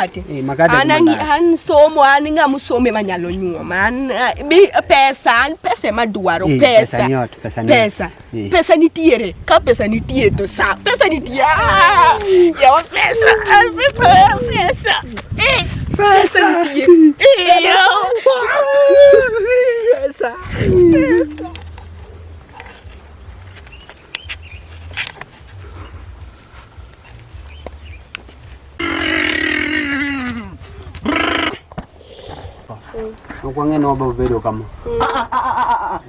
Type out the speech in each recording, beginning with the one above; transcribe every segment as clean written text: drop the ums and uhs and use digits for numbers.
Ati. Eh, makate An gi ang'i- mandas. an somo an ng'ama osomo ema nyalo nyuoma an bi pesa an pesa ema dwaro Eh, pesa pesa ni ot, pesa ni ot. pesa Eh. pesa nitiere ka pesa nitie to sa pesa nitie Ah, yawa pesa ah, pesa pesa eh, pesa nitie Eh, yawa. Pesa pesa. Ok wang'e ni wabiro bedo kama.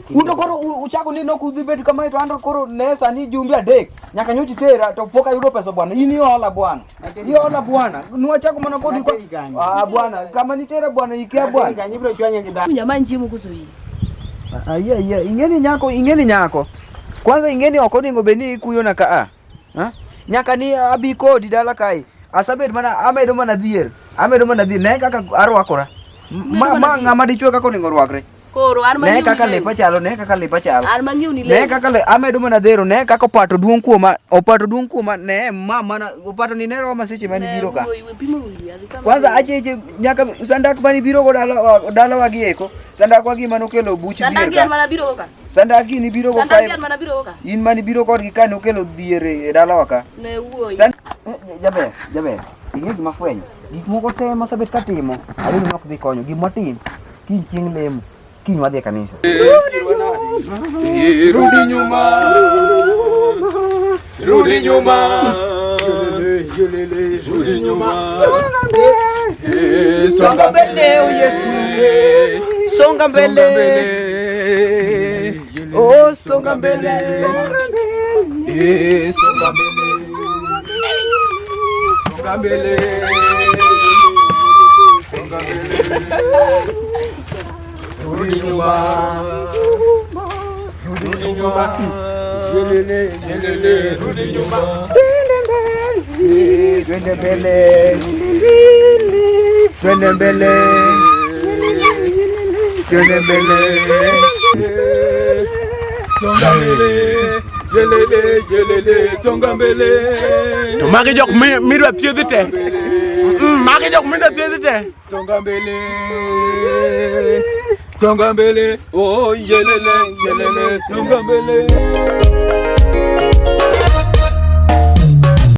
Un to koro uchako ni nok udhi bet kamae to an to koro ne sani jumbe adek nyaka nyocha itera to pok ayudo pesa bwana. In iola bwana. Iola bwana. Nwachako mana kodi kwa Ah bwana, kama nitera bwana ikia bwana. Ibiro chwanye gi dhano. Nyama njimu koso in. Aiya iya, ing'eni nyako, ing'eni nyako. Kwanza ing'eni ok onego bed ni ikuyo na ka a. Ha? Nyaka ni abi kodi dala kae. Asabet mana amedo mana dhier. Amedo mana dhier. Ne kaka arwakora. Ma ng'ama dichwo kaka onego orwakre. Koro an Ne mang'iew kaka ni lepa chalo, ne kaka lepa chalo. An mang'iew ni Ne lewni. kaka le amedo mana dhero, ne kaka opato duong' kuoma, opato duong' kuoma, ne ma mana opato ni ne roma seche mane biro ka. Wuoyi, we pimo wiyi, adhi kama Kwanza wiyi. acheche nyaka sandak mane ibiro go dala dalawa gi eko. Sandak wagi mane okelo buch dhier Sandak gi an ka. mana biro go ka. Sandak gi nibiro go Sandak gi kae. an mana biro go ka. In mane ibiro kodgi ka nokelo dhier e dalawa ka. Ne wuoyi. San jaber, jaber. Ing'e gima fwenyo. Gik moko te masabet katimo, ayudo ni ok dhi konyo. Gima watim, kiny chieng' lemo, kiny wadhi e kanisa. Rudi nyuma, rudi nyuma, rudi nyuma. Songa mbele, o Yesu. Songa mbele. Oh, songa mbele. Songa mbele, songa mbele, songa mbele. Rudi nyuma, rudi nyuma. Yelele, yelele, rudi nyuma. Twende mbele. Twende mbele. Twende mbele. Songa mbele, yelele, yelele, songa mbele. To magi jok midwa thiedhi te. Magi jok midwa thiedhi te. Songa mbele, songa mbele, oh yelele, yelele, songa mbele.